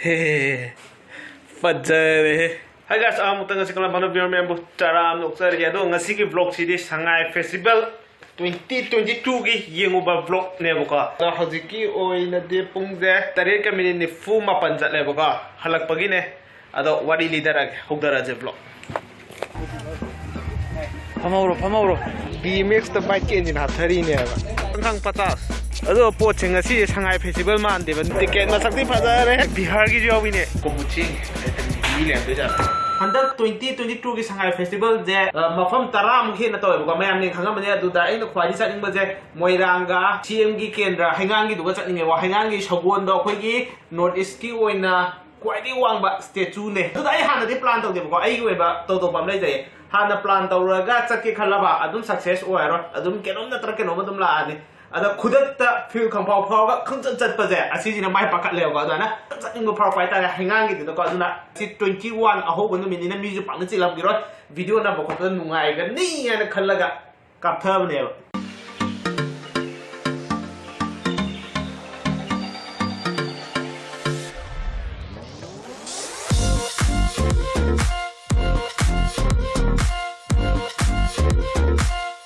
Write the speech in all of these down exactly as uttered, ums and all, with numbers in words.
ꯍꯦ, ꯐꯖꯔꯦꯍꯦ꯫ Hi guys, ꯑꯃꯨꯛꯇ ꯉꯁꯤ ꯀꯂꯝ ꯐꯥꯅ viewer ꯃꯌꯥꯝꯕꯨ ꯇꯔꯥꯝꯅ ꯑꯣꯛꯆꯔꯒꯦ꯫ ꯑꯗꯣ ꯉꯁꯤꯒꯤ vlogꯁꯤꯗꯤ ꯁꯉꯥꯏ festival twenty twenty twoꯒꯤ ꯌꯦꯡꯉꯨꯕ vlogꯅꯦꯕꯀꯣ꯫ ꯑꯗꯣ ꯍꯧꯖꯤꯛꯀꯤ ꯑꯣꯏꯅꯗꯤ ꯄꯨꯡꯁꯦ ꯇꯔꯦꯠꯀ minute ꯅꯤꯐꯨ ꯃꯥꯄꯟ ꯆꯠꯂꯦꯕꯀꯣ, ꯍꯜꯂꯛꯄꯒꯤꯅꯦ꯫ ꯑꯗꯣ ꯋꯥꯔꯤ ꯂꯤꯗꯔꯒꯦ, ꯍꯧꯗꯔꯁꯦ vlog꯫ ꯐꯝꯍꯧꯔꯣ, ꯐꯝꯍꯧꯔꯣ꯫ BMXꯇ bikeꯀꯤ engine ꯍꯥꯞꯊꯔꯤꯅꯦꯕ꯫ ꯈꯪꯈꯪ ꯄꯆꯥꯁ꯫ ꯑꯗꯣ ꯄꯣꯠꯁꯦ ꯉꯁꯤ ꯁꯉꯥꯏ festival ꯃꯥꯟꯗꯦꯕ꯫ Ticket ꯃꯁꯛꯇꯤ ꯐꯖꯔꯦ꯫ ꯕꯤꯍꯥꯔꯒꯤꯁꯨ ꯌꯥꯎꯏꯅꯦ꯫ ꯀꯣꯝꯕꯨ ꯆꯦꯡꯉꯦ꯫ ꯃꯤ ꯂꯩꯔꯝꯗꯣꯏꯖꯥꯠꯂꯣ? ꯍꯟꯗꯛ twenty twenty twoꯒꯤ ꯁꯉꯥꯏ festivalꯁꯦ, ꯑ, ꯃꯐꯝ ꯇꯔꯥꯃꯨꯛ ꯍꯦꯟꯅ ꯇꯧꯋꯦꯕꯀꯣ꯫ ꯃꯌꯥꯝꯅ ꯈꯪꯉꯝꯃꯅꯤ꯫ ꯑꯗꯨꯗ ꯑꯩꯅ ꯈ꯭ꯋꯥꯏꯗꯒꯤ ꯆꯠꯅꯤꯡꯕꯁꯦ ꯃꯣꯏꯔꯥꯡꯒ CMꯒꯤ ꯀꯦꯟꯗ꯭ꯔ ꯍꯩꯉꯥꯡꯒꯤꯗꯨꯒ ꯆꯠꯅꯤꯡꯉꯦꯕ꯫ ꯍꯩꯉꯥꯡꯒꯤ ꯁꯒꯣꯜꯗꯣ ꯑꯩꯈꯣꯏꯒꯤ North Eastꯀꯤ ꯑꯣꯏꯅ ꯈ꯭ꯋꯥꯏꯗꯒꯤ ꯋꯥꯡꯕ statueꯅꯦ꯫ ꯑꯗꯨꯗ ꯑꯩ ꯍꯥꯟꯅꯗꯤ plan ꯇꯧꯗꯦꯕꯀꯣ, ꯑꯩꯒꯤ ꯑꯣꯏꯕ ꯇꯧꯗꯧꯕ ꯑꯃ ꯂꯩꯖꯩꯌꯦ꯫ ꯍꯥꯟꯅ plan ꯇꯧꯔꯒ ꯆꯠꯀꯦ ꯈꯜꯂꯕ ꯑꯗꯨꯝ success ꯑꯣꯏꯔꯔꯣꯏ, ꯑꯗꯨꯝ ꯀꯩꯅꯣꯝ ꯅꯠꯇ꯭ꯔ ꯀꯩꯅꯣꯝ ꯑꯗꯨꯝ ꯂꯥꯛꯑꯅꯤ꯫ ꯑꯗ ꯈꯨꯗꯛꯇ feel ꯈꯪꯐꯥꯎ ꯐꯥꯎꯔꯒ ꯈꯪꯆꯠ ꯆꯠꯄꯁꯦ, ꯑꯁꯤꯁꯤꯅ ꯃꯥꯏ ꯄꯥꯛꯀꯠꯂꯦꯕꯀꯣ꯫ ꯑꯗꯨꯃꯥꯏꯅ ꯆꯠꯅꯤꯡꯕ ꯐꯥꯎꯔꯛꯄ ꯍꯥꯏꯇꯥꯔꯦ ꯍꯩꯉꯥꯡꯒꯤꯗꯨꯗꯀꯣ꯫ ꯑꯗꯨꯅ ꯁꯤ twenty one ꯑꯍꯧꯕ ꯅꯨꯃꯤꯠꯅꯤꯅ ꯃꯤꯁꯨ ꯄꯥꯛꯅ ꯆꯤꯜꯂꯝꯈꯤꯔꯣꯏ, video ꯅꯝꯕ ꯈꯣꯠꯄꯗ ꯅꯨꯡꯉꯥꯏꯒꯅꯤ ꯍꯥꯏꯅ ꯈꯜꯂꯒ ꯀꯥꯞꯊꯕꯅꯦꯕ꯫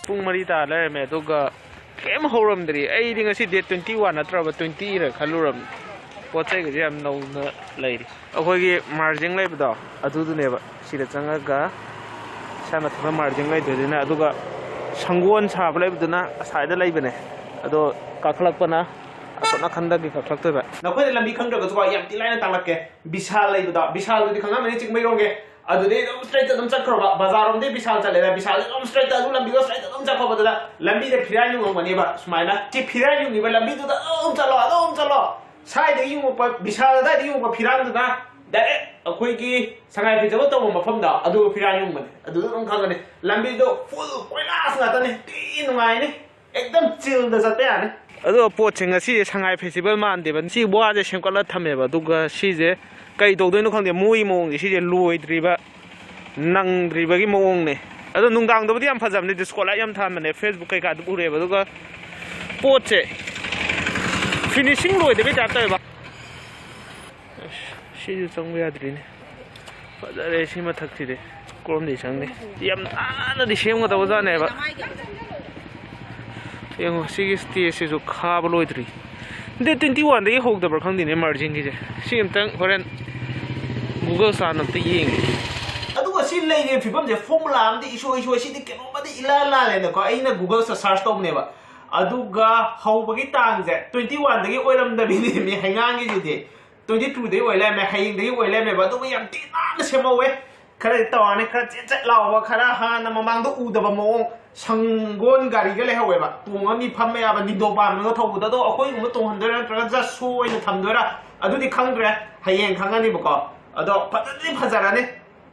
ꯄꯨꯡ ꯃꯔꯤ ꯇꯥ ꯂꯩꯔꯝꯃꯦ, ꯑꯗꯨꯒ ꯀꯩꯝ ꯍꯧꯔꯝꯗ꯭ꯔꯤ꯫ ꯑꯩꯗꯤ ꯉꯁꯤ date twenty one ꯅꯠꯇ꯭ꯔꯕ twenty ꯔ ꯈꯜꯂꯨꯔꯕꯅꯤ꯫ ꯄꯣꯠ ꯆꯩꯒꯁꯦ ꯌꯥꯝ ꯅꯧꯅ ꯂꯩꯔꯤ꯫ ꯑꯩꯈꯣꯏꯒꯤ ꯃꯥꯔꯖꯤꯡ ꯂꯩꯕꯗꯣ, ꯑꯗꯨꯗꯨꯅꯦꯕ꯫ ꯁꯤꯗ ꯆꯪꯉꯒ ꯏꯁꯥ ꯃꯊꯛꯇ ꯃꯥꯔꯖꯤꯡ ꯂꯩꯗꯣꯏꯅꯤꯅ, ꯑꯗꯨꯒ ꯁꯪꯒꯣꯜ ꯁꯥꯕ ꯂꯩꯕꯗꯨꯅ ꯑꯁꯥꯏꯗ ꯂꯩꯕꯅꯦ꯫ ꯑꯗꯣ ꯀꯥꯈꯠꯂꯛꯄꯅ ꯑꯁꯣꯝ ꯅꯥꯀꯟꯗꯒꯤ ꯀꯥꯈꯠꯂꯛꯇꯣꯏꯕ꯫ ꯅꯈꯣꯏꯅ ꯂꯝꯕꯤ ꯈꯪꯗ꯭ꯔꯒꯁꯨꯀꯣ, ꯌꯥꯝ ꯊꯤ ꯂꯥꯏꯅ ꯇꯥꯛꯂꯛꯀꯦ꯫ ꯕꯤꯁꯥꯜ ꯂꯩꯕꯗꯣ, ꯕꯤꯁꯥꯜꯗꯨꯗꯤ ꯈꯪꯉꯝꯃꯅꯤ, ꯆꯤꯡꯃꯩꯔꯣꯡꯒꯤ꯫ ꯑꯗꯨꯗꯩ ꯑꯗꯨꯝ straight ꯑꯗꯨꯝ ꯆꯠꯈ꯭ꯔꯣꯕ, ꯕꯖꯥꯔꯔꯣꯝꯗꯩ ꯕꯤꯁꯥꯜ ꯆꯠꯂꯦꯗꯅ, ꯕꯤꯁꯥꯜꯗꯩ ꯑꯗꯨꯝ straight ꯑꯗꯨ ꯂꯝꯕꯤꯗꯣ straight ꯑꯗꯨꯝ ꯆꯠꯈ꯭ꯔꯣꯕ꯫ ꯑꯗꯨꯗ ꯂꯝꯕꯤꯗ ꯐꯤꯔꯥꯟ ꯌꯨꯡꯉꯝꯒꯅꯦꯕ ꯁꯨꯃꯥꯏꯅ꯫ ꯁꯤ ꯐꯤꯔꯥꯟ ꯌꯨꯡꯉꯤꯕ ꯂꯝꯕꯤꯗꯨꯗ ꯑꯗꯨꯝ ꯆꯠꯂꯣ, ꯑꯗꯨꯝ ꯆꯠꯂꯣ꯫ ꯁ꯭ꯋꯥꯏꯗꯒꯤ ꯌꯨꯡꯉꯛꯄ, ꯕꯤꯁꯥꯜ ꯑꯗꯥꯏꯗꯒꯤ ꯌꯨꯡꯉꯛꯄ ꯐꯤꯔꯥꯟꯗꯨꯅ direct ꯑꯩꯈꯣꯏꯒꯤ ꯁꯉꯥꯏ festival ꯇꯧꯕ ꯃꯐꯝꯗꯣ, ꯑꯗꯨ ꯐꯤꯔꯥꯟ ꯌꯨꯡꯕꯅꯦ꯫ ꯑꯗꯨꯗ ꯑꯗꯨꯝ ꯈꯪꯒꯅꯤ꯫ ꯂꯝꯕꯤꯗꯣ full ꯀꯣꯏꯂꯥꯁ ꯉꯥꯛꯇꯅꯤ, ꯊꯤ ꯅꯨꯡꯉꯥꯏꯅꯤ꯫ ꯑꯦꯛꯗꯝ chillꯗ ꯆꯠꯄ ꯌꯥꯅꯤ꯫ ꯑꯗꯣ ꯄꯣꯠꯁꯦ ꯉꯁꯤ ꯁꯉꯥꯏ festival ꯃꯥꯟꯗꯦꯕ꯫ ꯁꯤ ꯋꯥꯁꯦ ꯁꯦꯝꯒꯠꯂ ꯊꯝꯃꯦꯕ꯫ ꯑꯗꯨꯒ ꯁꯤꯁꯦ ꯀꯩ ꯇꯧꯗꯣꯏꯅꯣ ꯈꯪꯗꯦ꯫ ꯃꯣꯏꯒꯤ ꯃꯑꯣꯡꯁꯦ ꯁꯤꯁꯦ ꯂꯣꯏꯗ꯭ꯔꯤꯕ, ꯅꯪꯗ꯭ꯔꯤꯕꯒꯤ ꯃꯑꯣꯡꯅꯦ꯫ ꯑꯗꯣ ꯅꯨꯡꯗꯥꯡꯗꯕꯨꯗꯤ ꯌꯥꯝ ꯐꯖꯕꯅꯦ, disco light ꯌꯥꯝ ꯊꯥꯟꯕꯅꯦ꯫ Facebook ꯀꯩꯀꯥꯗ ꯎꯔꯦꯕ꯫ ꯑꯗꯨꯒ ꯄꯣꯠꯁꯦ finishing ꯂꯣꯏꯗꯕꯩ type ꯇꯧꯋꯦꯕ꯫ ꯁꯤꯁꯨ ꯆꯪꯕ ꯌꯥꯗ꯭ꯔꯤꯅꯦ꯫ ꯐꯖꯔꯦ ꯁꯤ ꯃꯊꯛꯁꯤꯗꯤ꯫ ꯀꯣꯔꯝꯗꯤ ꯆꯪꯅꯤ꯫ ꯌꯥꯝ ꯅꯥꯟꯅꯗꯤ ꯁꯦꯝꯒꯗꯕ ꯖꯥꯠꯅꯦꯕ꯫ ꯌꯦꯡꯉꯣ, ꯁꯤꯒꯤ ꯁ꯭ꯇꯦꯖꯁꯤꯁꯨ ꯈꯥꯕ ꯂꯣꯏꯗ꯭ꯔꯤ꯫ ꯗꯦꯠ ꯇ꯭ꯋꯦꯟꯇꯤ ꯋꯥꯟꯗꯒꯤ ꯍꯧꯗꯕ꯭ꯔꯥ ꯈꯪꯗꯦꯅꯦ, ꯃꯥꯔꯖꯤꯟꯒꯤꯁꯦ꯫ ꯁꯤ ꯑꯝꯇꯪ ꯍꯣꯔꯦꯟ Google Earth ꯑꯝꯇ ꯌꯦꯡꯒꯦ꯫ ꯑꯗꯨꯒ ꯁꯤ ꯂꯩꯔꯤꯕ ꯐꯤꯕꯝꯁꯦ, ꯐꯣꯔꯃꯨꯂꯥ ꯑꯃꯗꯤ ꯏꯁꯣꯏ ꯏꯁꯣꯏ, ꯁꯤꯗꯤ ꯀꯩꯅꯣꯝꯃꯗꯤ ꯏꯂꯥ ꯂꯥꯜꯂꯦꯅꯀꯣ꯫ ꯑꯩꯅ Google ꯁꯔꯆ ꯇꯧꯕꯅꯦꯕ꯫ ꯑꯗꯨꯒ ꯍꯧꯕꯒꯤ ꯇꯥꯡꯁꯦ ꯇ꯭ꯋꯦꯟꯇꯤ ꯋꯥꯟꯗꯒꯤ ꯑꯣꯏꯔꯝꯗꯕꯤꯅꯦ ꯃꯤ ꯍꯩꯉꯥꯡꯒꯤꯁꯤꯗꯤ꯫ ꯇ꯭ꯋꯦꯟꯇꯤ ꯇꯨꯗꯒꯤ ꯑꯣꯏ ꯂꯩꯔꯝꯃꯦ, ꯍꯌꯦꯡꯗꯒꯤ ꯑꯣꯏ ꯂꯩꯔꯝꯃꯦꯕ꯫ ꯑꯗꯨꯕꯨ ꯌꯥꯝ ꯊꯤ ꯅꯥꯟꯅ ꯁꯦꯝꯍꯧꯋꯦ꯫ ꯈꯔꯗꯤ ꯇꯧꯔꯅꯤ, ꯈꯔ ꯆꯦꯠ ꯆꯦꯠ ꯂꯥꯎꯕ, ꯈꯔ ꯍꯥꯟꯅ ꯃꯃꯥꯡꯗ ꯎꯗꯕ ꯃꯑꯣꯡ, ꯁꯪꯒꯣꯜ ꯒꯥꯔꯤꯒ ꯂꯩꯍꯧꯋꯦꯕ꯫ ꯇꯣꯡꯉ ꯃꯤ ꯐꯝꯕ ꯌꯥꯕ ꯅꯤꯡꯊꯧ ꯄꯥꯟꯕꯒ ꯊꯧꯕꯗꯣ꯫ ꯑꯗꯣ ꯑꯩꯈꯣꯏꯒꯨꯝꯕ ꯇꯣꯡꯍꯟꯗꯣꯏꯔꯥ ꯅꯠꯇ꯭ꯔꯒ just show ꯑꯣꯏꯅ ꯊꯝꯗꯣꯏꯔꯥ, ꯑꯗꯨꯗꯤ ꯈꯪꯗ꯭ꯔꯦ, ꯍꯌꯦꯡ ꯈꯪꯉꯅꯤꯕꯀꯣ꯫ ꯑꯗꯣ ꯐꯖꯅꯗꯤ ꯐꯖꯔꯅꯤ꯫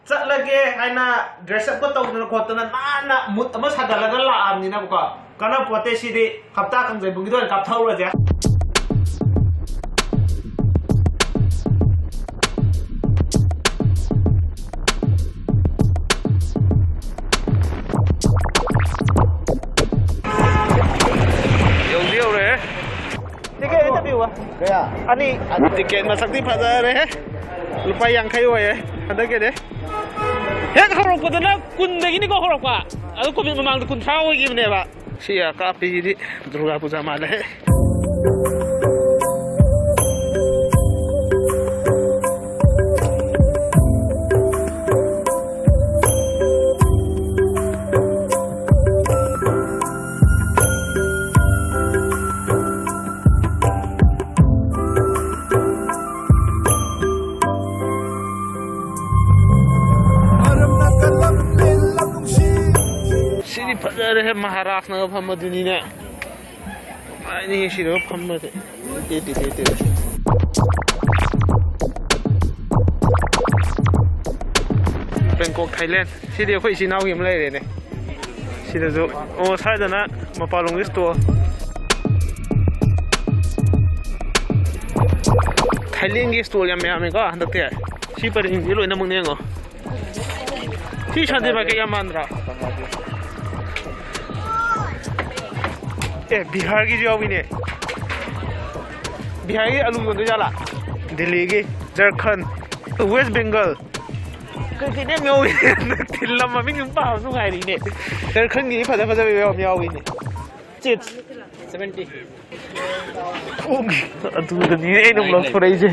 ꯆꯠꯂꯒꯦ ꯍꯥꯏꯅ dress up ꯀ ꯇꯧꯗꯅ ꯈꯣꯠꯇꯅ ꯅꯥꯟꯅ mood ꯑꯃ ꯁꯥꯒꯠꯂꯒ ꯂꯥꯛꯑꯕꯅꯤꯅꯀꯣ, ꯀꯥꯟꯅꯄꯣꯠꯇꯦ ꯁꯤꯗꯤ꯫ ꯍꯞꯇꯥ ꯀꯥꯡꯖꯩꯕꯨꯡꯒꯤꯗ ꯑꯣꯏꯅ ꯀꯥꯞꯊꯧꯔꯁꯦ꯫ ꯌꯧꯗꯤ ꯌꯧꯔꯦ꯫ ꯇꯤꯀꯦꯠ ꯑꯝꯇ ꯄꯤꯌꯨꯕ꯫ ꯀꯌꯥ? ꯑꯅꯤ꯫ ꯇꯤꯀꯦꯠ ꯃꯁꯛꯇꯤ ꯐꯖꯔꯦꯍꯦ꯫ ꯂꯨꯄꯥ ꯌꯥꯡꯈꯩ ꯑꯣꯏꯌꯦ ꯍꯟꯗꯛꯀꯤꯗꯤ꯫ ꯍꯦꯛ ꯍꯧꯔꯛꯄꯗꯅ ꯀꯨꯟꯗꯒꯤꯅꯤꯀꯣ ꯍꯧꯔꯛꯄ꯫ ꯑꯗꯣ ꯀꯣꯚꯤꯗ ꯃꯃꯥꯡꯗ ꯀꯨꯟꯊ꯭ꯔꯥ ꯑꯣꯏꯈꯤꯕꯅꯦꯕ꯫ ꯁꯤ ꯀꯥꯞꯄꯤꯁꯤꯗꯤ ꯗꯨꯔꯒꯥ ꯄꯨꯖꯥ ꯃꯥꯜꯂꯦꯍꯦ꯫ ꯁꯤꯗꯤ ꯐꯖꯔꯦꯍꯦ, ꯃꯍꯥꯔꯥꯖꯅꯒ ꯐꯝꯕꯗꯨꯅꯤꯅꯦ꯫ ꯅꯨꯡꯉꯥꯏꯅꯤꯍꯦ ꯁꯤꯗꯒ ꯐꯝꯕꯗꯤ꯫ ꯇꯦ, ꯇꯦ, ꯇꯦ, ꯇꯦ꯫ Bangkok, Thailand. ꯁꯤꯗꯤ ꯑꯩꯈꯣꯏ ꯏꯆꯤꯟ ꯏꯅꯥꯎꯒꯤ ꯑꯃ ꯂꯩꯔꯦꯅꯦ꯫ ꯁꯤꯗꯁꯨ, ꯑꯣ, ꯁ꯭ꯋꯥꯏꯗꯅ ꯃꯄꯥꯟꯂꯣꯝꯒꯤ store꯫ ꯊꯥꯏꯂꯦꯟꯒꯤ store ꯌꯥꯝ ꯌꯥꯝꯃꯦꯀꯣ ꯍꯟꯗꯛꯇꯤ꯫ ꯁꯤ ꯄꯔꯦꯡꯁꯤ ꯂꯣꯏꯅꯃꯛꯅꯦ ꯌꯦꯡꯉꯣ꯫ ꯁꯤ Sunday market ꯌꯥꯝ ꯃꯥꯟꯗ꯭ꯔꯣ? ꯑꯦ, ꯕꯤꯍꯥꯔꯒꯤꯁꯨ ꯌꯥꯎꯏꯅꯦ꯫ ꯕꯤꯍꯥꯔꯒꯤ ꯑꯂꯨ ꯌꯣꯟꯗꯣꯏ ꯖꯥꯠꯂꯥ? ꯗꯤꯜꯂꯤꯒꯤ꯫ ꯖꯔꯈꯟ, ꯋꯦꯁ ꯕꯦꯡꯒꯜ, ꯀꯩ ꯀꯩꯅꯣ ꯌꯥꯝ ꯌꯥꯎꯋꯤ꯫ ꯐꯤꯜ ꯑꯃ ꯃꯃꯤꯡ ꯑꯗꯨꯝ ꯄꯥꯕ ꯅꯨꯡꯉꯥꯏꯔꯤꯅꯦ꯫ ꯖꯔꯈꯟꯒꯤꯗꯤ ꯐꯖ ꯐꯖꯕ ꯌꯥꯝ ꯌꯥꯎꯋꯤꯅꯦ꯫ ꯆꯤꯠꯁ꯫ ꯑꯗꯨꯗꯅꯤ ꯑꯩꯅ ꯑꯃꯨꯛ ꯂꯧꯊꯣꯔꯛꯏꯁꯦ꯫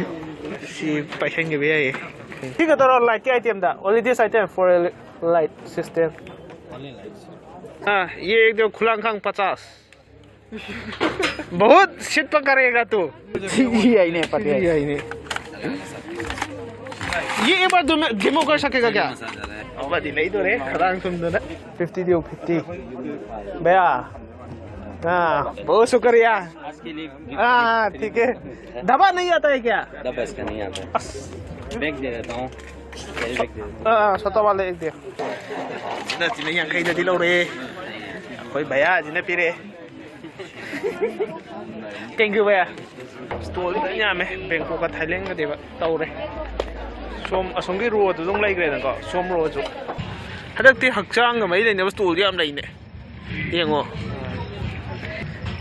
ꯁꯤ ꯄꯥꯏꯁꯟꯈꯤꯕ ꯌꯥꯏꯌꯦ꯫ ꯁꯤꯒ ꯇꯧꯔꯣ, ꯂꯥꯏꯠꯀꯤ ꯑꯥꯏꯇꯦꯝꯗ, only this item for light system. ꯑꯥ, ꯌꯦ ꯈꯨꯂꯥꯡꯈꯥꯡ ꯄꯆꯥꯁ꯫ ꯕꯍꯨꯠ ꯁꯤꯠꯄ ꯀꯔꯦꯒ ꯇꯨ꯫ ꯁꯤ ꯌꯥꯏꯅꯦ, ꯄꯇꯦꯜ꯫ ꯁꯤ ꯌꯥꯏꯅꯦ꯫ ये एक बार डेमो कर सकेगा क्या? ꯑꯃꯗꯤ ꯂꯩꯗꯣꯔꯦ, ꯈꯗꯥꯡ ꯊꯨꯝꯗꯅ꯫ Fifty ꯗꯤꯌꯨ, fifty. भैया। हाँ, बहुत शुक्रिया। आज के लिए हाँ, ठीक है। दबा नहीं आता है क्या? दबा इसका नहीं आता है। बैग दे देता हूँ। कैरी बैग दे देता हूँ। हाँ, सत्ता वाले एक दे। ꯅꯠꯇꯤꯅ ꯌꯥꯡꯈꯩꯗꯗꯤ ꯂꯧꯔꯦ꯫ ꯑꯩꯈꯣꯏ ꯚꯩꯌꯥꯁꯤꯅ ꯄꯤꯔꯛꯑꯦ꯫ Thank you, ꯚꯩꯌꯥ꯫ ꯁ꯭ꯇꯣꯜꯗꯤ ꯐꯖꯅ ꯌꯥꯝꯃꯦ꯫ ꯕꯦꯡꯀꯣꯛꯀ ꯊꯥꯏꯂꯦꯟꯒꯗꯤꯕ ꯇꯧꯔꯦ꯫ ꯁꯣꯝ ꯑꯁꯣꯝꯒꯤ ꯔꯣꯗꯨ ꯑꯗꯨꯝ ꯂꯩꯈ꯭ꯔꯦꯅꯀꯣ꯫ ꯁꯣꯝ ꯔꯣꯁꯨ꯫ ꯍꯟꯗꯛꯇꯤ ꯍꯛꯆꯥꯡꯒ ꯃꯔꯤ ꯂꯩꯅꯕ ꯁ꯭ꯇꯣꯜꯗꯤ ꯌꯥꯝ ꯂꯩꯅꯦ꯫ ꯌꯦꯡꯉꯣ꯫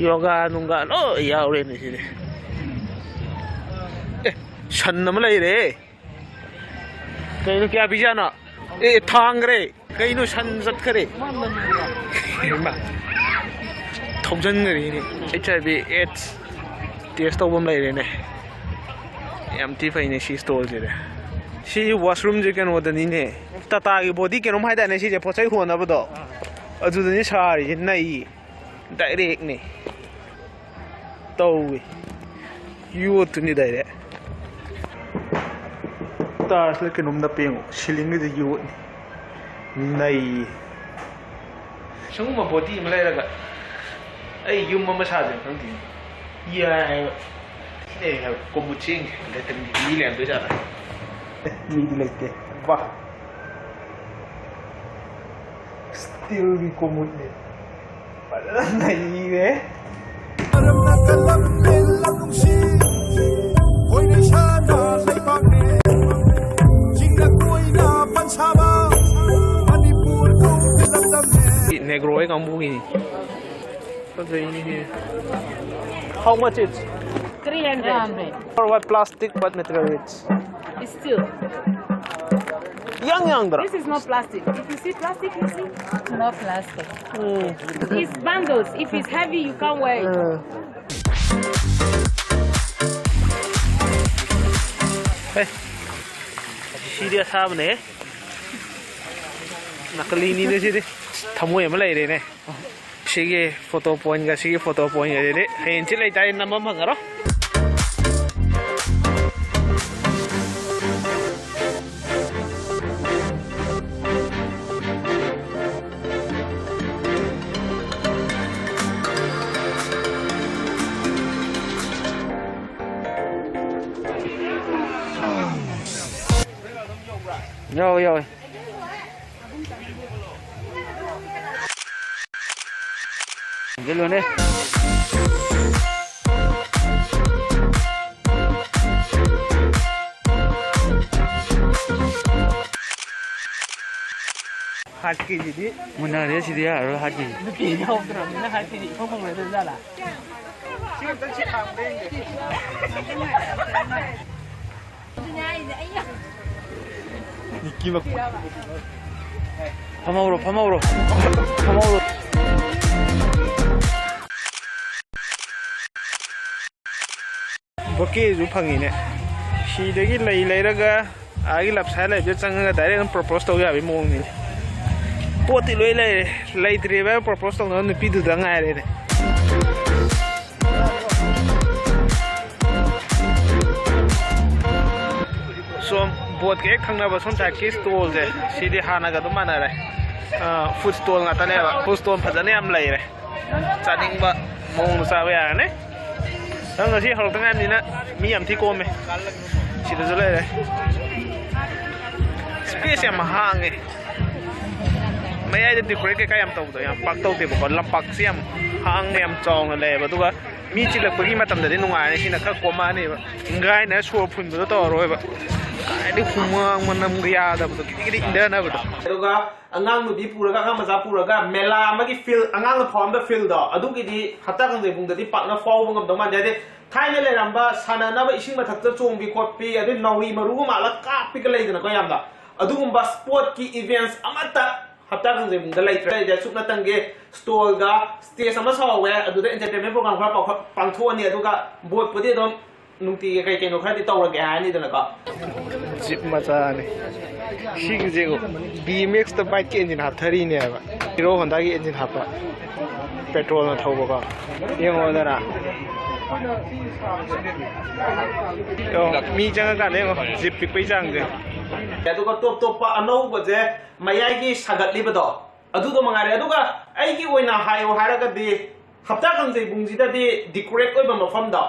ꯌꯣꯒꯥ ꯅꯨꯡꯒꯥ ꯂꯣꯏ ꯌꯥꯎꯔꯦꯅꯦ ꯁꯤꯗꯤ꯫ ꯑꯦ, ꯁꯟ ꯑꯃ ꯂꯩꯔꯦ꯫ ꯀꯩꯅꯣ, ꯀꯌꯥ ꯄꯤꯖꯥꯠꯅꯣ? ꯑꯦ, ꯊꯥꯡꯈ꯭ꯔꯦ꯫ ꯀꯩꯅꯣ, ꯁꯟ ꯆꯠꯈꯔꯦ꯫ ꯍꯩꯃꯥ꯫ ꯊꯧꯖꯟꯈꯔꯦꯅꯦ꯫ ꯑꯩꯠꯆ ꯑꯥꯏ ꯚꯤ ꯑꯦꯠꯁ ꯇꯦꯁ ꯇꯧꯕ ꯑꯃ ꯂꯩꯔꯦꯅꯦ꯫ ꯌꯥꯝ ꯊꯤ ꯐꯩꯅꯦ ꯁꯤ ꯁ꯭ꯇꯣꯜꯁꯤꯗꯤ꯫ ꯁꯤ ꯋꯥꯁꯔꯨꯝꯁꯦ ꯀꯩꯅꯣꯗꯅꯤꯅꯦ꯫ ꯇꯥꯇꯥꯒꯤ ꯕꯣꯗꯤ ꯀꯩꯅꯣꯝ ꯍꯥꯏꯗꯥꯏꯅꯦ ꯁꯤꯁꯦ, ꯄꯣꯠ ꯆꯩ ꯍꯣꯟꯅꯕꯗꯣ꯫ ꯑꯗꯨꯗꯅꯤ ꯁꯥꯔꯤꯁꯦ, ꯅꯩ꯫ ꯗꯥꯏꯔꯦꯛꯅꯦ꯫ ꯇꯧꯏ꯫ ꯌꯣꯠꯇꯨꯅꯤ ꯗꯥꯏꯔꯦꯛ꯫ ꯇꯥꯏꯜꯁꯂ ꯀꯩꯅꯣꯝ ꯅꯞꯄꯦ ꯌꯦꯡꯉꯣ꯫ ꯁꯤꯂꯤꯡꯒꯤꯗꯤ ꯌꯣꯠꯅꯤ꯫ ꯅꯩ꯫ ꯁꯤꯒꯨꯝꯕ ꯕꯣꯗꯤ ꯑꯃ ꯂꯩꯔꯒ ꯑꯩ ꯌꯨꯝ ꯑꯃ ꯁꯥꯁꯤꯔ ꯈꯪꯗꯦ꯫ ꯌꯥꯏ ꯍꯥꯏꯕ꯫ ꯁꯤ ꯂꯩ ꯍꯥꯏꯕ꯫ ꯀꯣꯃꯨꯠ ꯆꯦꯡꯁꯦ ꯂꯩꯇꯕ ꯃꯤ ꯂꯩꯔꯝꯗꯣꯏ ꯖꯥꯠꯂ? ꯑꯦ, ꯃꯤꯗꯤ ꯂꯩꯇꯦ꯫ ꯋꯥ꯫ ꯁ꯭ꯇꯤꯜꯒꯤ ꯀꯣꯃꯨꯠꯅꯦ꯫ ꯐꯖꯅ ꯅꯩꯔꯦ꯫ ꯃꯔꯝꯅ ꯀꯜꯂꯝꯃꯦ ꯂꯝ ꯅꯨꯡꯁꯤ, ꯈꯣꯏꯅ ꯏꯁꯥꯅ ꯂꯩꯕꯥꯛꯅꯦ, ꯆꯤꯡꯅ ꯀꯣꯏꯅ ꯄꯟꯁꯥꯕ, ꯃꯅꯤꯄꯨꯔ ꯀꯧꯕ ꯂꯝꯗꯝꯅꯦ꯫ ꯅꯦꯒ꯭ꯔꯣ ꯍꯣꯏ ꯀꯥꯡꯕꯨꯒꯤꯅꯤ꯫ ꯐꯖꯩꯅꯦ꯫ How much it? Three hundred. Three hundred. For what plastic, what material it's? It's steel. ꯌꯥꯡ ꯌꯥꯡꯗ꯭ꯔꯥ? This is not plastic. If you see plastic, you see? No plastic. It's bundles. If it's heavy, you can't wear it. ꯎꯝ. ꯍꯦ, ꯁꯤꯗꯤ ꯑꯁꯥꯕꯅꯦ꯫ ꯅꯀꯂꯤꯅꯤꯅꯦ ꯁꯤꯗꯤ꯫ ꯊꯃꯣꯏ ꯑꯃ ꯂꯩꯔꯦꯅꯦ꯫ ꯁꯤꯒꯤ photo pointꯒ ꯁꯤꯒꯤ photo pointꯒꯗꯤ ꯍꯌꯦꯡ ꯆꯤꯠ ꯂꯩꯇꯥꯔꯗꯤ ꯅꯝꯕ ꯐꯪꯉꯔꯣꯏ꯫ ꯌꯥꯎꯋꯦ, ꯌꯥꯎꯋꯦ꯫ ꯊꯝꯖꯤꯜꯂꯨꯅꯦ꯫ ꯍꯥꯠ ꯀꯦꯖꯤꯗꯤ꯫ ꯃꯨꯟꯅꯔꯦ ꯁꯤꯗꯤ, ꯌꯥꯔꯔꯣꯏ ꯍꯥꯠ ꯀꯦꯖꯤ꯫ ꯅꯨꯄꯤ ꯌꯥꯎꯗ꯭ꯔꯕꯅꯤꯅ ꯍꯥꯠ ꯀꯦꯖꯤ ꯏꯐꯪ ꯐꯪꯂꯣꯏꯗꯣꯏ ꯖꯥꯠꯂꯥ? ꯐꯝꯍꯧꯔꯣ, ꯐꯝꯍꯧꯔꯣ, ꯐꯝꯍꯧꯔꯣ꯫ ꯕꯣꯀꯦꯁꯨ ꯐꯪꯉꯤꯅꯦ꯫ ꯁꯤꯗꯒꯤ ꯂꯩ ꯂꯩꯔꯒ ꯑꯥꯒꯤ left side ꯂꯩꯕꯗ ꯆꯪꯉꯒ direct ꯑꯗꯨꯝ propose ꯇꯧ ꯌꯥꯕꯒꯤ ꯃꯑꯣꯡꯅꯤꯅꯦ꯫ ꯄꯣꯠꯇꯤ ꯂꯣꯏ ꯂꯩꯔꯦ, ꯂꯩꯇ꯭ꯔꯤꯕ propose ꯇꯧꯅꯕ ꯅꯨꯄꯤꯗꯨꯗ ꯉꯥꯏꯔꯦꯅꯦ꯫ ꯁꯣꯝ ꯕꯣꯠꯀ ꯍꯦꯛ ꯊꯪꯅꯕ ꯁꯣꯝ side ꯀꯤ stall ꯁꯦ, ꯁꯤꯗꯤ ꯍꯥꯟꯅꯒ ꯑꯗꯨꯝ ꯃꯥꯟꯅꯔꯦ꯫ ꯑ, food stall ꯉꯥꯛꯇꯅꯦꯕ꯫ Food stall ꯐꯖꯅ ꯌꯥꯝ ꯂꯩꯔꯦ꯫ ꯆꯥꯅꯤꯡꯕ ꯃꯑꯣꯡꯗ ꯆꯥꯕ ꯌꯥꯔꯅꯤ꯫ ꯅꯪ ꯉꯁꯤ ꯍꯧꯔꯛꯇ ꯉꯥꯏꯔꯤꯕꯅꯤꯅ ꯃꯤ ꯌꯥꯝ ꯊꯤ ꯀꯣꯝꯃꯦ꯫ ꯁꯤꯗꯁꯨ ꯂꯩꯔꯦ꯫ Space ꯌꯥꯝ ꯍꯥꯡꯉꯦ꯫ ꯃꯌꯥꯏꯗ decorate ꯀꯩꯀꯥ ꯌꯥꯝ ꯇꯧꯕꯗꯣ ꯌꯥꯝ ꯄꯥꯛ ꯇꯧꯗꯦꯕꯀꯣ꯫ ꯂꯝꯄꯥꯛꯁꯤ ꯌꯥꯝ ꯍꯥꯡꯅ ꯌꯥꯝ ꯆꯥꯎꯅ ꯂꯩꯌꯦꯕ꯫ ꯑꯗꯨꯒ ꯃꯤ ꯆꯤꯜꯂꯛꯄꯒꯤ ꯃꯇꯝꯗꯗꯤ ꯅꯨꯡꯉꯥꯏꯔꯅꯤ꯫ ꯁꯤꯅ ꯈꯔ ꯀꯣꯝꯃꯛꯑꯅꯦꯕ꯫ ꯏꯪꯒꯥꯏꯅ ꯁꯣꯔ ꯐꯨꯟꯕꯗꯣ ꯇꯧꯔꯔꯣꯏꯕ꯫ ꯍꯥꯏꯗꯤ ꯍꯨꯃꯥꯡ ꯃꯅꯝꯒ ꯌꯥꯗꯕꯗꯣ, ꯈꯤꯇꯪ ꯈꯤꯇꯪ ꯏꯪꯊꯅꯕꯗꯣ꯫ ꯑꯗꯨꯒ ꯑꯉꯥꯡ ꯅꯨꯄꯤ ꯄꯨꯔꯒ, ꯑꯉꯥꯡ ꯃꯆꯥ ꯄꯨꯔꯒ ꯃꯦꯂꯥ ꯑꯃꯒꯤ ꯐꯤꯜ, ꯑꯉꯥꯡꯅ ꯐꯥꯎꯍꯟꯕ ꯐꯤꯜꯗꯣ, ꯑꯗꯨꯒꯤꯗꯤ ꯍꯞꯇꯥ ꯀꯥꯡꯖꯩꯕꯨꯡꯗꯗꯤ ꯄꯥꯛꯅ ꯐꯥꯎꯕ ꯉꯝꯗꯧ ꯃꯥꯟꯗꯦ꯫ ꯍꯥꯏꯗꯤ ꯊꯥꯏꯅ ꯂꯩꯔꯝꯕ ꯁꯥꯟꯅꯅꯕ ꯏꯁꯤꯡ ꯃꯊꯛꯇ ꯆꯣꯡꯕꯤ ꯈꯣꯠꯄꯤ, ꯑꯗꯩ ꯅꯥꯎꯔꯤ ꯃꯔꯨꯒ ꯃꯥꯜꯂꯒ ꯀꯥꯞꯄꯤꯒ ꯂꯩꯗꯅꯀꯣ, ꯌꯥꯝꯅ ꯑꯗꯨꯒꯨꯝꯕ ꯁ꯭ꯄꯣꯔꯠꯀꯤ ꯏꯚꯦꯟꯠꯁ ꯑꯃꯠꯇ ꯍꯞꯇꯥ ꯀꯥꯡꯖꯩꯕꯨꯡꯗ ꯂꯩꯇ꯭ꯔꯦ꯫ ꯂꯩꯇ꯭ꯔꯦ, ꯁꯨꯞꯅꯇꯪꯒꯤ ꯁ꯭ꯇꯣꯜꯒ ꯁ꯭ꯇꯦꯖ ꯑꯃ ꯁꯥꯍꯧꯋꯦ, ꯑꯗꯨꯗ ꯑꯦꯟꯇꯔꯇꯦꯟꯃꯦꯟ ꯄ꯭ꯔꯣꯒ꯭ꯔꯥꯝ ꯈꯔ ꯄꯥꯡꯊꯣꯛ-, ꯄꯥꯡꯊꯣꯛꯑꯅꯤ, ꯑꯗꯨꯒ ꯕꯣꯠꯄꯨꯗꯤ ꯑꯗꯨꯝ ꯅꯨꯡꯇꯤꯒꯤ ꯀꯩ ꯀꯩꯅꯣ ꯈꯔꯗꯤ ꯇꯧꯔꯒꯦ ꯍꯥꯏꯔꯅꯤꯗꯅꯀꯣ꯫ ꯖꯤꯞ ꯃꯆꯥꯅꯤ꯫ ꯁꯤꯒꯤꯁꯦ ꯕꯤ ꯑꯦꯝ ꯑꯦꯛꯁꯇ ꯕꯥꯏꯛꯀꯤ ꯏꯟꯖꯤꯟ ꯍꯥꯞꯊꯔꯤꯅꯦꯕ꯫ ꯍꯤꯔꯣ ꯍꯣꯟꯗꯥꯒꯤ ꯏꯟꯖꯤꯟ ꯍꯥꯞꯄ꯫ ꯄꯦꯇ꯭ꯔꯣꯜꯅ ꯊꯧꯕꯀꯣ꯫ ꯌꯦꯡꯉꯣꯗꯅ꯫ ꯌꯦꯡꯉꯣ, ꯃꯤ ꯆꯪꯉꯀꯥꯟꯗ ꯌꯦꯡꯉꯣ, ꯖꯤꯞ ꯄꯤꯛꯄꯩ ꯆꯥꯡꯁꯦ꯫ ꯑꯗꯨꯒ ꯇꯣꯞ ꯇꯣꯞꯄ ꯑꯅꯧꯕꯁꯦ, ꯃꯌꯥꯏꯒꯤ ꯁꯥꯒꯠꯂꯤꯕꯗꯣ, ꯑꯗꯨꯗꯣ ꯃꯉꯥꯏꯔꯦ꯫ ꯑꯗꯨꯒ ꯑꯩꯒꯤ ꯑꯣꯏꯅ ꯍꯥꯏꯌꯣ ꯍꯥꯏꯔꯒꯗꯤ, ꯍꯞꯇꯥ ꯀꯥꯡꯖꯩꯕꯨꯡꯁꯤꯗꯗꯤ ꯗꯤꯀꯣꯔꯦꯠ ꯑꯣꯏꯕ ꯃꯐꯝꯗꯣ,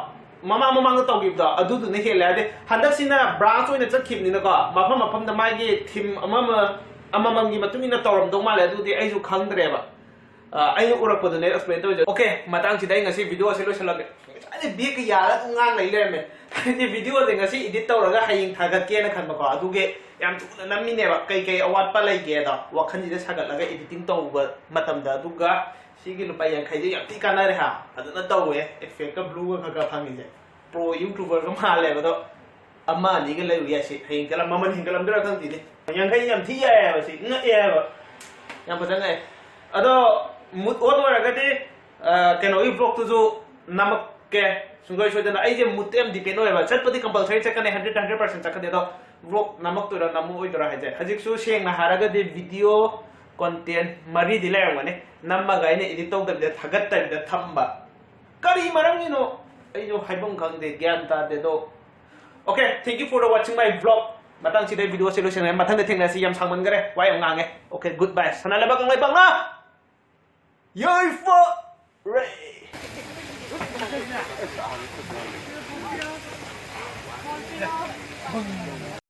ꯃꯃꯥꯡ ꯃꯃꯥꯡꯗ ꯇꯧꯈꯤꯕꯗꯣ, ꯑꯗꯨꯗꯨꯅ ꯍꯦꯜꯂꯦ꯫ ꯍꯥꯏꯗꯤ ꯍꯟꯗꯛꯁꯤꯅ ꯕ꯭ꯔꯥꯟꯁ ꯑꯣꯏꯅ ꯆꯠꯈꯤꯕꯅꯤꯅꯀꯣ, ꯃꯐꯝ ꯃꯐꯝꯗ ꯃꯥꯒꯤ ꯊꯤꯝ ꯑꯃꯃ-, ꯑꯃꯃꯝꯒꯤ ꯃꯇꯨꯡ ꯏꯟꯅ ꯇꯧꯔꯝꯗꯧ ꯃꯥꯜꯂꯦ꯫ ꯑꯗꯨꯗꯤ ꯑꯩꯁꯨ ꯈꯪꯗ꯭ꯔꯦꯕ꯫ ꯑ, ꯑꯩꯅ ꯎꯔꯛꯄꯗꯨꯅꯦ ꯑꯦꯛꯁꯄ꯭ꯂꯦꯟ ꯇꯧꯔꯤꯁꯦ꯫ ꯑꯣꯀꯦ, ꯃꯇꯥꯡꯁꯤꯗ ꯑꯩ ꯉꯁꯤ ꯚꯤꯗꯤꯑꯣ ꯑꯁꯤ ꯂꯣꯏꯁꯤꯜꯂꯒꯦ꯫ ꯉꯁꯥꯏꯗꯤ ꯕꯦꯛꯀ ꯌꯥꯜꯂ ꯑꯗꯨꯝ ꯉꯥꯡ ꯂꯩ ꯂꯩꯔꯝꯃꯦ꯫ ꯍꯥꯏꯗꯤ ꯚꯤꯗꯤꯑꯣꯁꯦ ꯉꯁꯤ ꯏꯗꯤꯠ ꯇꯧꯔꯒ ꯍꯌꯦꯡ ꯊꯥꯒꯠꯀꯦꯅ ꯈꯟꯕꯀꯣ, ꯑꯗꯨꯒꯤ ꯌꯥꯝ ꯊꯨꯅ ꯅꯝꯃꯤꯅꯦꯕ꯫ ꯀꯩ ꯀꯩ ꯑꯋꯥꯠꯄ ꯂꯩꯒꯦꯗꯣ ꯋꯥꯈꯜꯁꯤꯗ ꯁꯥꯒꯠꯂꯒ ꯏꯗꯤꯇꯤꯡ ꯇꯧꯕ ꯃꯇꯝꯗ꯫ ꯑꯗꯨꯒ ꯁꯤꯒꯤ ꯂꯨꯄꯥ ꯌꯥꯡꯈꯩꯁꯦ ꯌꯥꯝ ꯊꯤ ꯀꯥꯟꯅꯔꯦ ꯍꯥ, ꯐꯖꯅ ꯇꯧꯋꯦ꯫ ꯏꯐꯦꯛꯀ ꯕ꯭ꯂꯨꯒ ꯈꯔ ꯈꯔ ꯐꯪꯉꯤꯁꯦ꯫ ꯄ꯭ꯔꯣ ꯌꯨꯇ꯭ꯌꯨꯕꯔꯒ ꯃꯥꯜꯂꯦꯕ꯫ ꯑꯗꯣ ꯑꯃ ꯑꯅꯤꯒ ꯂꯩꯔꯨ ꯌꯥꯏ ꯁꯤ꯫ ꯍꯌꯦꯡ ꯀꯂꯝ ꯃꯃꯜ ꯍꯦꯟꯒꯠꯂꯝꯗꯣꯏꯔꯥ ꯈꯪꯗꯦꯅꯦ꯫ ꯌꯥꯡꯈꯩ ꯌꯥꯝ ꯊꯤ ꯌꯥꯏꯑꯕ ꯁꯤ꯫ ꯉꯛꯑꯦ ꯍꯥꯏꯕ꯫ ꯌꯥꯝ ꯐꯖꯅ ꯉꯛꯑꯦ꯫ ꯑꯗꯣ ꯃꯨꯠ ꯑꯣꯟ ꯑꯣꯏꯔꯒꯗꯤ, ꯑ, ꯀꯩꯅꯣꯒꯤ ꯕ꯭ꯂꯣꯛꯇꯨꯁꯨ ꯅꯝꯃꯛꯀꯦ꯫ ꯁꯨꯡꯁꯣꯏ ꯁꯣꯏꯗꯅ꯫ ꯑꯩꯁꯦ ꯃꯨꯠꯇ ꯌꯥꯝ ꯗꯤꯄꯦꯟ ꯑꯣꯏꯌꯦꯕ꯫ ꯆꯠꯄꯗꯤ ꯀꯝꯄꯜꯁꯔꯤ ꯆꯠꯀꯅꯤ, ꯍꯟꯗ꯭ꯔꯦꯠ, ꯍꯟꯗ꯭ꯔꯦꯠ ꯄꯥꯔꯁꯦꯟ ꯆꯠꯀꯅꯤ꯫ ꯑꯗꯣ ꯕ꯭ꯂꯣꯛ ꯅꯝꯃꯛꯇꯣꯏꯔꯥ ꯅꯝꯃꯛꯑꯣꯏꯗꯣꯏꯔꯥ ꯍꯥꯏꯁꯦ꯫ ꯍꯧꯖꯤꯛꯁꯨ ꯁꯦꯡꯅ ꯍꯥꯏꯔꯒꯗꯤ ꯚꯤꯗꯤꯑꯣ ꯀꯣꯟꯇꯦꯟ ꯃꯔꯤꯗꯤ ꯂꯩꯔꯝꯒꯅꯤ꯫ ꯅꯝꯃꯒ ꯑꯩꯅ ꯏꯗꯤꯠ ꯇꯧꯗꯕꯤꯗ ꯊꯥꯒꯠꯇꯕꯤꯗ ꯊꯝꯕ꯫ ꯀꯔꯤ ꯃꯔꯝꯒꯤꯅꯣ? ꯑꯩꯁꯨ ꯍꯥꯏꯐꯝ ꯈꯪꯗꯦ, ꯒ꯭ꯌꯥꯟ ꯇꯥꯗꯦ꯫ ꯑꯗꯣ okay, thank you for the watching my vlog. ꯃꯇꯥꯡꯁꯤꯗ ꯚꯤꯗꯤꯑꯣꯁꯦ ꯂꯣꯏꯁꯤꯟꯅꯔꯦ꯫ ꯃꯊꯪꯗ ꯊꯦꯡꯅꯁꯤ꯫ ꯌꯥꯝ ꯁꯥꯡꯃꯟꯈꯔꯦ, ꯋꯥ ꯌꯥꯝ ꯉꯥꯡꯉꯦ꯫ Okay, good bye꯫ ꯁꯅꯥ ꯂꯩꯕꯥꯛ ꯀꯪꯂꯩꯄꯥꯛꯅ ꯌꯥꯏꯐꯔꯦ꯫